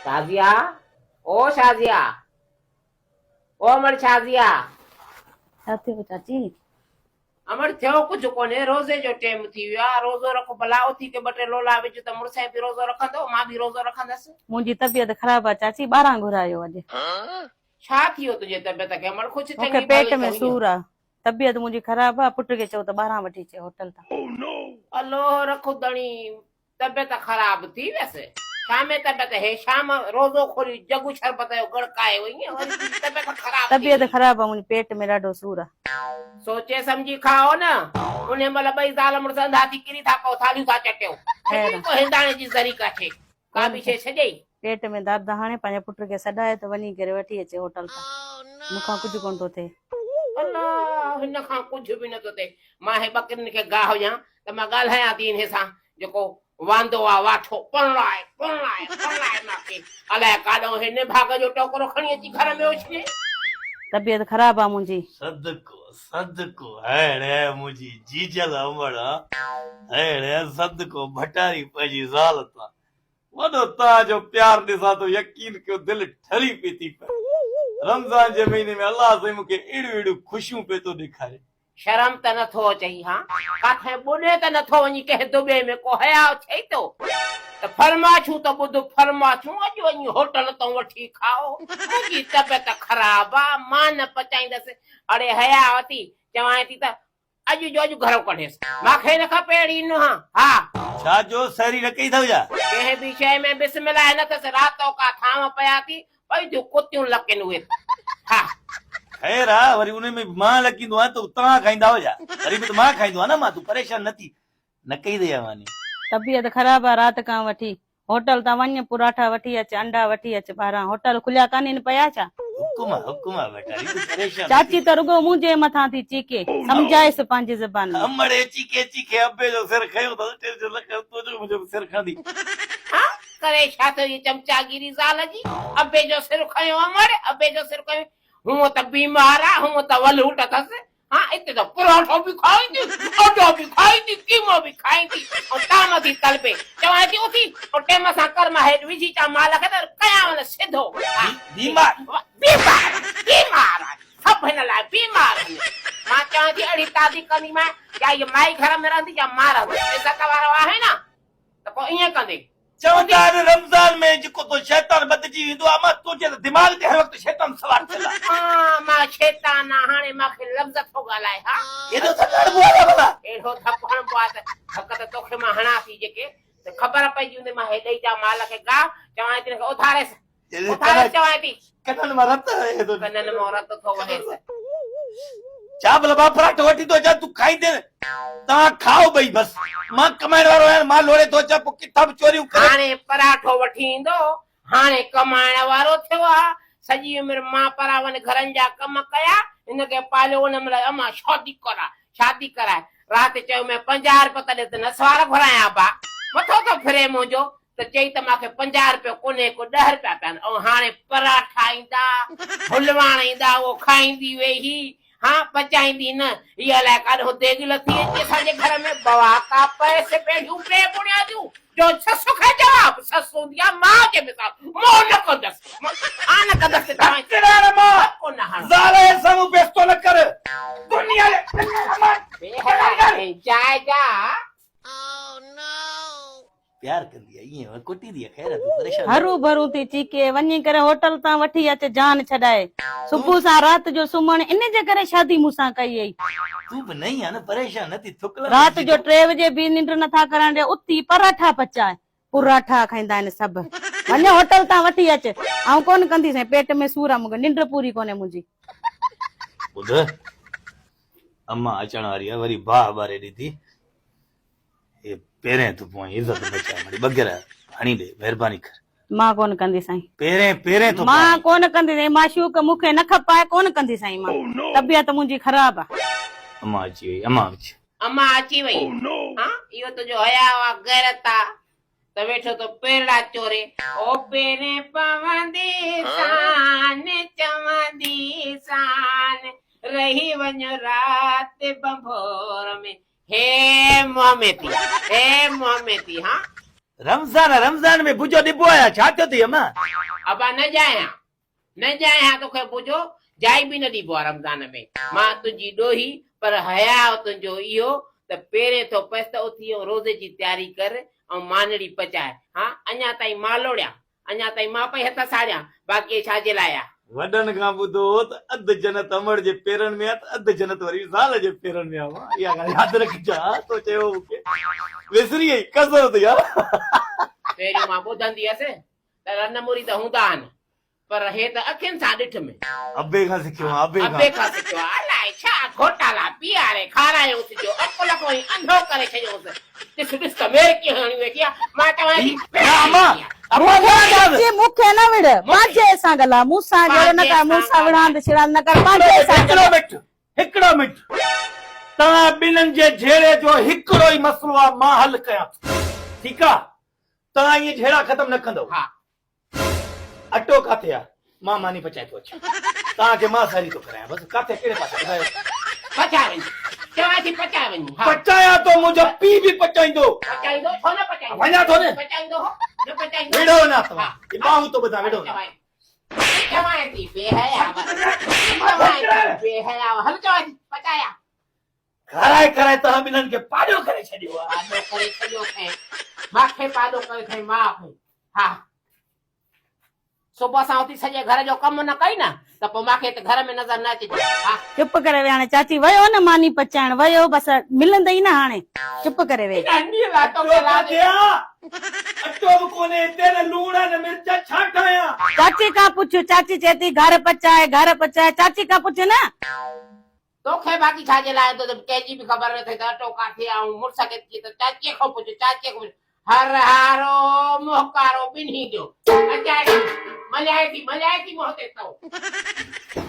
شازيا او شازيا او امڙ شازيا. ڇا ٿيو چاچي؟ امڙ ٿيو ڪجهه ڪونهي روزي جو ٽيم ٿي ويو آ روزو رک ڀلا اٿي ڪي ٻه ٽي لولا وجهه ته مڙسين به روزو رکندو مان به روزو رکندس. منهنجي طبيعت خراب آ چاچي ٻاهران گهرايو اڄ. ڇا ٿي ويو تنهنجي طبيعت کي امڙ خوش مون کي چڱي پيٽ ڀلي ۾ ته هئين. سور آ طبيعت منهنجي خراب آ پٽ کي چئو ته ٻاهران وٺي اچي هوٽل تان. الوه رک ڌڻي طبيعت خراب ٿي ويس. شام طبيعت هي شام روزو کولي جڳ شربت جو ڳڙڪائي وئي وري تنهنجي طبيعت خراب ٿي طبيعت وئي. خراب آ منهنجي پيٽ ۾ ڏاڍو سور آ. سوچي سمجهي کائو نه انهي مهل ٻئي زال مڙس انڌا ٿي ڪري ٿا پئو ٿالهيون ٿا چٽيو. خير ڇڏي آ. ڪو هنداڻي جي ذري ڪا شي ڪا ڪونه به ٿي. شي ڇڏيئي. پيٽ ۾ درد آ هاڻي پنهنجي پٽ کي سڏائي ته وڃي ڪري وٺي اچي هوٽل تان مون کان ڪجهه ڪونه ٿو ٿئي. الله هن کان ڪجهه به نٿو ٿئي مان هي ٻڪرين کي گاهه ڏيان ته مان ڳالهايان ٿي انهي سان جيڪو واندو آ واٺو پرڻائي پرڻائي پرڻائي ماکي الائي ڪاڏئون هي نڀاڳ جو ٽوڪرو کڻي اچي گهر ۾ اڇلي. طبيعت خراب آ منهنجي. صدقو صدقو ههڙي منهنجي جيجل امڙ آ ههڙي صدقو ڀٽاري پنهنجي زال تان وڏو توهان جو پيار ڏسان ٿو يقين ڪيو دل ٺري پئي ٿي پئي رمضان جي مهيني ۾ الله سائين مونکي اهڙيون اهڙيون خوشيون پئي ٿو ڏيکاري. شرم ته نه ٿو اچئي ها؟ ڪاٿي ٻڏي ته نه ٿو وڃين ڪنهن دٻي ۾ ڪو حياء ٿئي ٿو ته فرماشون ته ٻڌ فرماشون اڄ وڃي هوٽل تان وٺي کائو منهنجي طبيعت خراب آ مان نه پچائيندس اڙي حياء اٿي چوانء ٿي ته اڄ جو اڄ گهرئون ڪڍيس مان کي نه کپي اهڙي نونهن ها. ڇا جو سحري نه ڪئي اٿو ڇا؟ ڪنهن به شيء ۾ بسم الله نه اٿس راتوڪا ٿانو پيا ٿي پئي ٿيون ڪتيون لڪين اهي ها. خير آ وري انهي ۾ به مان لڪيندو آهيان ته توهان کائيندا آهيو ڇا؟ وري به ته مان کائيندو آهيان نه مان تون پريشان نه ٿي نه ڪئي اٿئي ماني. طبيعت خراب آ رات کان وٺي هوٽل تان وڃ پراٺا وٺي اچ انڊا وٺي اچ ٻاهران هوٽل کليا ڪانهن پيا ڇا؟ حڪم آ حڪم آ بيٽا ري تون پريشان نه چاچي ٿي. ته رڳو منهنجي مٿان ٿي چيڪي سمجهائيس پنهنجي زبان ۾. امڙي چيڪي چيڪي ابي جو سر کنيو اٿس ٽينشن نه کڻ تنهنجو منهنجو به سر کڻندي. ها ڪري ڇا ٿو هيء چمچاگيري زال جي؟ ابي جو سر کنيو امڙ، ابي جو سر کنيو. هونء ته بيمار آ، هونء ته ولهوٽ اٿس. ها اتي ته پراٺو به کائيندي، اٽو به کائيندي، قيمو به کائيندي ۽ طعام ٿي طلبي. چوانء ٿي اٿي ۽ ٽيم سان ڪر مان هيٺ وجهي چان مال کي ته ڪيانء نه سڌو. ها بيمار. بيمار آ، بيمار آ، سڀ هن لاء بيمار آهن. مان چوان ٿي اهڙي تعدي ڪنديمانء يا هيء مائي گهر ۾ رهندي يا مان رهندس. عزت وارو آهين نه؟ ته پوء ائين ڪندي. چوندا آهن رمضان ۾ جيڪو تو شيطان ٻڌجي ويندو آهي امان تنهنجي ته دماغ تي هر وقت شيطان سوار ٿيل آهي. ها مان شيطان آهيان هاڻي مان کي لفظ ٿو ڳالهائي ها. ايڏو ڌڪ هڻبو آهي ڇا ڀلا. اهڙو ڌڪ هڻبو آهي ته ڌڪ ته توکي مان هڻان ٿي جيڪي ته خبر پئجي ويندي مان هي ڏئي چان مال کي گاهه چوانء ٿي هن کي اٿاريس اٿاريس چوانء ٿي. ڪنن مان رت وهي ٿو. ڪنن مان رت ٿو وهيس. ڇا ڀلا مان پراٺو وٺي ٿو اچان تون کائيندين؟ توهان کائو ٻئي بس. مان ڪمائڻ وارو آهيان مان لوڙي ٿو اچان پوء ڪٿان به چوريون ڪري. هاڻي پراٺو وٺي ايندو. هاڻي ڪمائڻ وارو ٿيو آ. سڄي عمر مان پراون گهرن جا ڪم ڪيا. هن کي پاليو ان مهل امان شادي ڪراء شادي ڪراء. رات چيو مين 50 روپيا ته ڏي ته نسوار گهرايان با. مٿو ٿو ڦري منهنجو. ته چئي ته مان کي 50 رپيو ڪونهي ڪو ڏهه رپيا پيا آهن ۽ هاڻي پراٺا ايندا، حلواڻ ايندا اهو کائيندي ويهي ها پچائيندي نه. هي الائي ڪاڏهون ديڳ لٿي اچي اسان جي گهر ۾ بواڪا پئس پيڙهيون بي بڻياديون جو سس کي جواب سس هوندي آهي ماء جي مثال مون نه ڪندس آ نه ڪندس ته توهان ڌڪ ڏيڻ مان ڌڪ نه هڻو. زال جي سامهون بيستو نه ڪر دنيا جي بي حيا جاء جا. پيار ڪندي آ ائين ڪٽيندي آ خير آ تون پريشان نه هرو ڀرو ٿي چيڪي وڃي ڪري هوٽل تان وٺي اچ جان ڇڏائي صبح سان رات جو سمهڻ ان جي ڪري شادي مون سان ڪئي ائي. تون به نئين آ نه پريشان نه ٿي ٿڪ لڳي رات جو 3 وڄي به ننڊ نٿا ڪرڻ ڏي اٿي پراٺا پچاء پراٺا کائيندا آهن سڀ وڃ هوٽل تان وٺي اچ آئون ڪونه ڪنديسين پيٽ ۾ سور آ مونکي ننڊ پوري ڪونهي منهنجي. ٻڌ امان اچڻ واري آ وري باهه ٻاري ڏيندي. هي پيرين ٿو پوين عزت بچاء مڙي ٻه گرهه هڻي ڏي مهرباني ڪر. مان ڪونه ڪندي سائين. پيرين پيرين ٿو مان پوين. ڪونه ڪندي سائين معشوق مون کي نه کپائي ڪونه ڪندي سائين مان طبيعت منهنجي خراب آ. امان اچي وئي امان اچ. امان اچي وئي ها اهو تنهنجو حياء آ غيرت آ ته ويٺو ٿو پيرڙا چوري. او پيرين پوندي سان چوندي سان رهي وڃ رات ڀنڀور ۾. هي محمدي هي محمدي ها. رمضان رمضان ۾ بجو ڏبو آهي ڇا ٿيو اٿئي امان؟ ابا نه ڄايان نه ڄايان توکي بجو جائي به نه ڏبو آهي رمضان ۾ مان تنهنجي ڏوهي پر حياء تنهنجو اهو ته پهرين ٿو پئس ته اٿي ۽ روزي جي تياري ڪر ۽ مانڙي پچاء ها اڃا تائين مان لوڙيان اڃا تائين مان پئي هٿ ساڙيان، باقي ڇا جي لاء آ؟ وڏن کان ٻڌو هو ته اڌ جنت امڙ جي پيرن ۾ آ ته اڌ جنت وري زال جي پيرن ۾ آ. مان اها ڳالهه ياد رکجان ها، تو چيو هو مون کي وسري وئي، قسم اٿئي ها. پهريون مان ٻڌندي هيس ته رن مريد هوندا آهن، پر هي ته اکين سان ڏٺم. ابي کان سکيو آهيان، ابي کان. ابي کان سکيو آهيان، الائي ڇا گهوٽالا پياري کارايونس جو عقل کان ئي انڌو ڪري ڇڏيونس. ڏس ڏس ته مير ڪيئن هڻي ويٺي آ، مان چوان ٿي نه اما، اما نه ڳالهه. چاچي مون کي نه وڙهه، پنهنجي سان ڳالهاء، مون سان جهيڙو نه ڪر، مون سان وڙهاند ڇڙاند نه ڪر، پنهنجي سان هڪڙو ڳالهاء. منٽ، هڪڙو منٽ، توهان ٻنهن جي جهيڙي جو هڪڙو ئي مسئلو آ، مان حل ڪيان ٿو، ٺيڪ آ؟ توهان ائين جهيڙا ختم نه ڪندؤ. ها. اٽو ڪاٿي آ؟ مان ماني پچائي ٿو اچان. توهان کي مان سهري ٿو ڪرايان. بس ڪاٿي ڪهڙي پاسي ٻڌايو. پچائي وڃ. چوان ٿي پچائي وڃ. ها. پچايان ٿو منهنجو پيء به پچائيندو. پچائيندو ڇو نه پچائيندو. وڃان ٿو نه. پچائيندو هو نه پچائيندو. وڙهو نه توهان. هي ٻانهون ٿو ٻڌان وڙهو نه. چوان ٿي بي حيا. چوان ٿي بي حيا. هل چوان ٿي پچايان. کارائي کارائي توهان ٻنهن کي پاڏو ڪري ڇڏيو آ. پاڏو ڪري ڇڏيو اٿئي. مان کي پاڏو ڪيو اٿئي ماء کي. ها. صبح سان اٿي سڄي گهر جو ڪم نه ڪئي نه ته پوء مان کي هت گهر ۾ نظر نه اچجي. ها. چپ ڪري ويهه هاڻي چاچي ويو نه ماني پچائڻ ويو بس ملندئي نه هاڻي چپ ڪري ويهه. انهن ڏينهن لاء اٽو توکي راڄ. ڪاٿي آ؟ اٽو به ڪونهي هتي نه لوڻ آ نه مرچ آ ڇا ٺاهيان؟ چاچي کان پڇ چاچي چئي ٿي گهر پچائي گهر پچائي چاچي کان پڇ نه. توکي باقي ڇا جي لاء ايندو ته ڪنهن جي به خبر نه اٿئي ته اٽو ڪاٿي آ ۽ مڙس کي چئي ته چاچيء کان پڇ، چاچيء کان پڇ. هر هارو منهن ڪارو ٻنهي جو. اچائي ٿي، مليائي ٿي، مليائي ٿي منهن تي تئو.